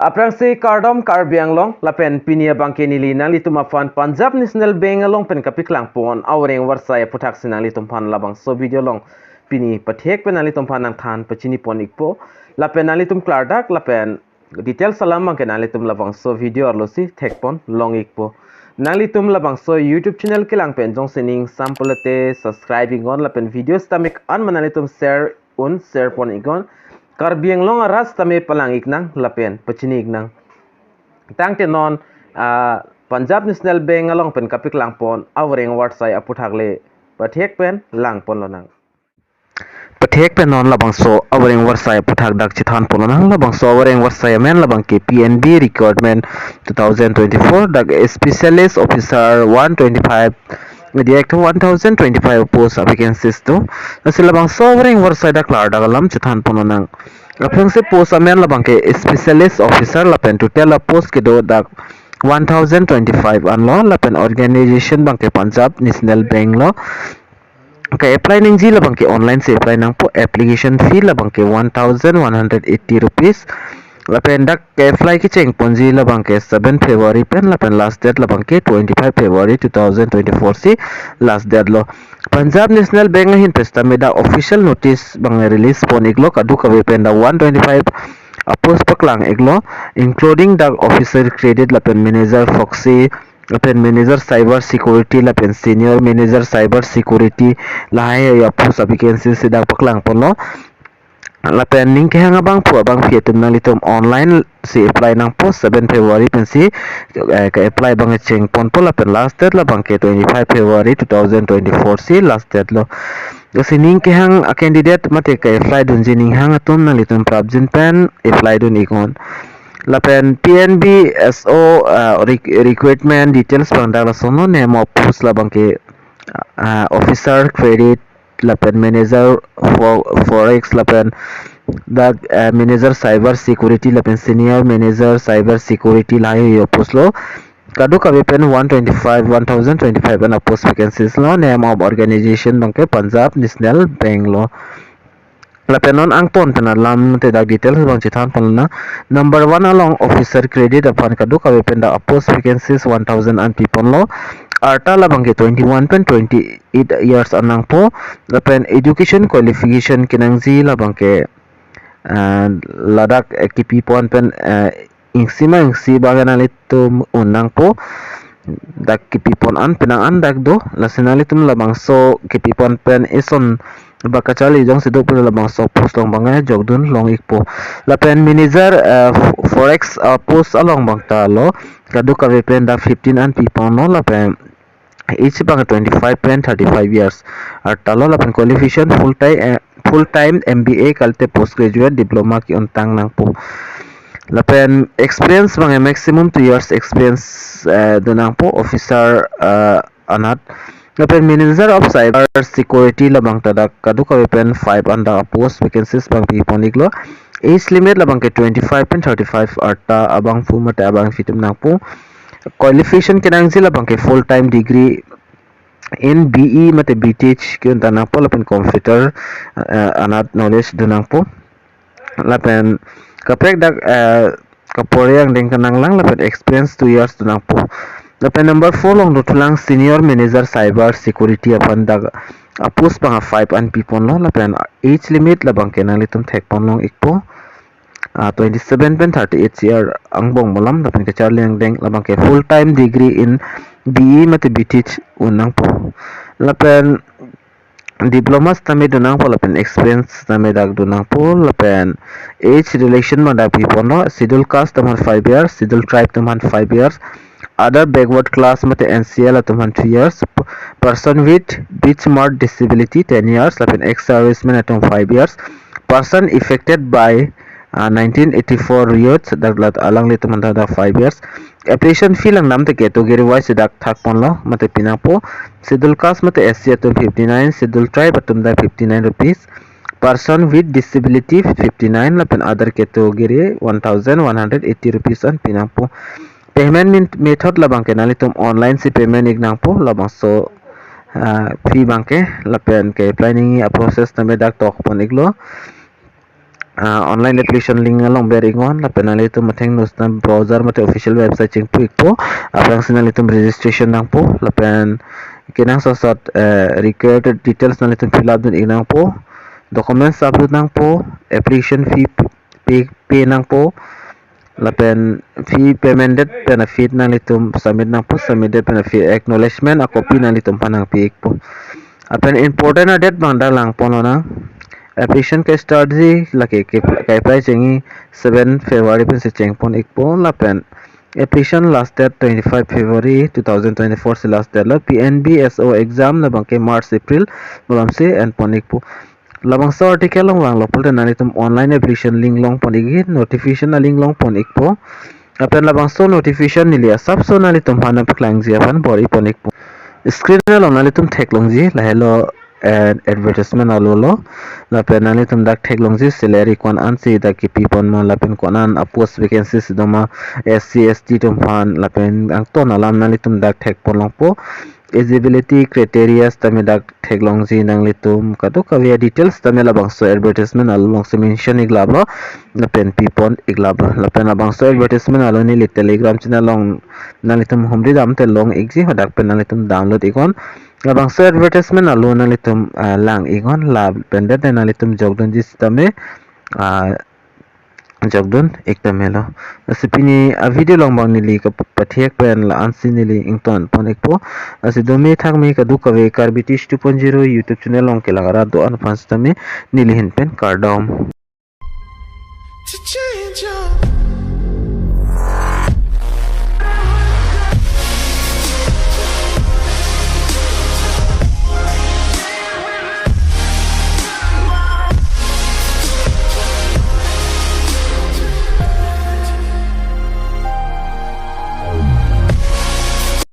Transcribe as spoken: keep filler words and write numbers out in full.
Aphrangsi kardom Karbi Anglong, lapen pini abangke neli nanglitum aphan Punjab National Bank along pen kapaklang pon avoreng varsai aputhaksi nanglitum aphan labangso video along pini pathek pen nanglitum aphan nangthan pachini pon ikpo. Lapen nanglitum klardak lapen details alam abangke nanglitum labangso video arlosi thek pon long ikpo. Nanglitum labangso YouTube channel kelang pen jongsi ning sam pulote subscribe iknon lapen video sitame an ma nanglitum share un share pon iknon. Karbi Anglong arat sitame palang iknang lapen pachini iknang. Tangte non, ah, Punjab National Bank along pen kapaklang pon avoreng varsai aputhak le pathek pen lang pon lonang. Pathek pen non labangso avoreng varsai aputhak dak chethan pon lonang. Labangso avoreng varsai amen labangke P N B recruitment two thousand twenty-four, dak specialist officer one twenty-five, dak one thousand twenty-five post vacancies do. Lasi labangso avoreng varsai dak klardak alam chethan pon lonang. Aphrangsi post amen labangke specialist officer lapen total a post kedo dak one thousand twenty-five anlo, lapen organization abangke Punjab National Bank lo. Ke-apply nangji labangke online si apply nangpo. Application fee labangke one thousand one hundred eighty rupees. Lapen dak ke-apply kecheng ponji labangke seven February pen, lapen last date labangke twenty-five February two thousand twenty-four si last date lo. Punjab National Bank ahin pen sitame dak official notice abang release pon iklo, kadokave pen dak one twenty-five a post paklang iklo, including dak officer credit lapen manager proxy lapen manager cyber security lapen senior manager cyber security, lahai a post vacancy si dak paklang ponlo. Lapen ning kehang abangphu abangphi atum nanglitum online si apply nangpo, seven February pensi, eh, ke-apply abang cheng ponpo, lapen last date labangke twenty-five February two thousand twenty-four si last date lo. Lasi ning kehang a candidate mate ke-apply dunji ning hang atum nanglitum prapjin pen apply dun iknon. Lapen P N B S O, ah, rec-, recruitment details abang dak lason lo. Name of post labangke, ah, officer credit lapen manager fo-, forex lapen dak, ah, manager cyber security lapen senior manager cyber security lahai a post lo. Kadokave pen one twenty-five, one thousand twenty-five an a post vacancies lo. Name of organization abangke Punjab National Bank lo. Lapen non angton pen alam te dak details abang chethan pon lonang. Number one along officer credit aphan kadokave pen dak a post vacancies one thousand an pi ponlo. Arta labangke twenty-one pen twenty-eight years an nangpo. Lapen education qualification kenangji labangke, eh, ladak, eh, kipi pon pen, eh, isi ma isi abang nanglitum un nangpo. Dak kipi pon an penang an dak do. Lasi nanglitum labangso kipi pon pen ison ba kacharli jongsi do pulo labangso post along abang jokdun long ikpo. Lapen manager, eh, fo-, forex, eh, post along abang ta lo. Kadokave pen dak fifteen an pi ponlo, lapen age abang twenty-five pen thirty-five years arta lo, lapen qualification full time, eh, full time M B A kalite post graduate diploma ke-ontang nangpo. Lapen experience abang maximum two years experience, eh, do nangpo officer, eh, anat. Lapen manager of cyber security labang ta dak kadokave pen five an dak a post vacancies abang pi pon iklo. Age limit labangke twenty-five pen thirty-five arta abangphu mate abangphi atum nangpo. Qualification kenangji labangke full time degree in B E mate B Tech ke-ontang nangpo lapen computer, eh, anat knowledge do nangpo. Lapen kaprek dak, eh, kapore angdeng kenanglang lapen experience two years do nangpo. Lapen number four along dothulang senior manager cyber security aphan dak a post abang five an pi ponlo, lapen age limit labangke nanglitum thek pon long ikpo. Ah, twenty-seven pen thirty-eight year angbong malom, lapen kacharli angdeng labangke full time degree in B E mate B Tech un nangpo. Lapen diploma sitame do nangpo, lapen experience sitame dak do nangpo. Lapen age relation abang dak pi ponlo, schedule caste atum aphan five years, schedule tribe atum aphan five years, other backward class mate N C L atum aphan three years, p-, person with benchmark disability ten years, lapen ex-serviceman atum five years, person affected by, ah, nineteen eighty-four riots, dak la alanglitum aphan ta dak five years. Application fee along namte category wise dak thak ponlo, mate pi nangpo. Schedule caste mate S C atum fifty-nine, schedule tribe atum dak fifty-nine rupees, person with disability fifty-nine, lapen other category one thousand one hundred eighty rupees an pi nangpo. Payment min-, method labangke nanglitum online si payment ik nangpo, labangso, ah, fee abangke. Lapen ke-apply nangji a process tame dak tok pon iklo. ah, online application link along ber iknon, lapen nanglitum athengno seta browser mate official website chengpu ikpo, aphrangsi nanglitum registration nangpo, lapen kenangsot sot, eh, required details nanglitum fill up dun ik nangpo, documents upload nangpo, application fee pay, pay nangpo, lapen fee payment date pen a-feet nanglitum submit nangpo, submit date pen a-fee acknowledgement a-copy nanglitum aphan nangpi ikpo. Lapen important a-date abang dak langponlonang. Application ke-start ji lake ke, ke-apply chengji seven February pensi chengpon ikpo, lapen application last date twenty-five February two thousand twenty-four si last date lo, P N B S O exam labang ke March April malomsi enpon ikpo. Labangso article along langlo pulote nanglitum online application link longpon ikji, notification a-link longpon ikpo. Lapen labangso notification neli asapso nanglitum aphan nangpaklangji aphan bor-ipon ikpo. Screen along nanglitum theklongji lahelo, eh, advertisement alo lo. Lapen nanglitum dak theklongji salary ko-an ansi dak kipipon ma, lapen ko-an a-post vacancy si doma, S C, S T atum aphan, lapen angton alam nanglitum dak thekpon longpo. Eligibility criteria tame dak theklongji, nanglitum kadokave a-details tame labangso advertisement along si mention iklaplo, lapen pipon iklaplo. Lapen labangso advertisement alo neli Telegram channel along nanglitum humri dam te long ikji, hadak pen nanglitum download iknon. Labangso advertisement alo nanglitum, ah, lang iknon, lapen det nanglitum jokdunji sitame, ah, jokdun ik tame lo. Lasi pini a-video along abang neli kapathek pen la-ansi neli ingtonpon ikpo. Lasi dome thakme kadokave Karbi Teach two point zero YouTube channel along kelang arat do-an aphan sitame neli ahin pen kardom.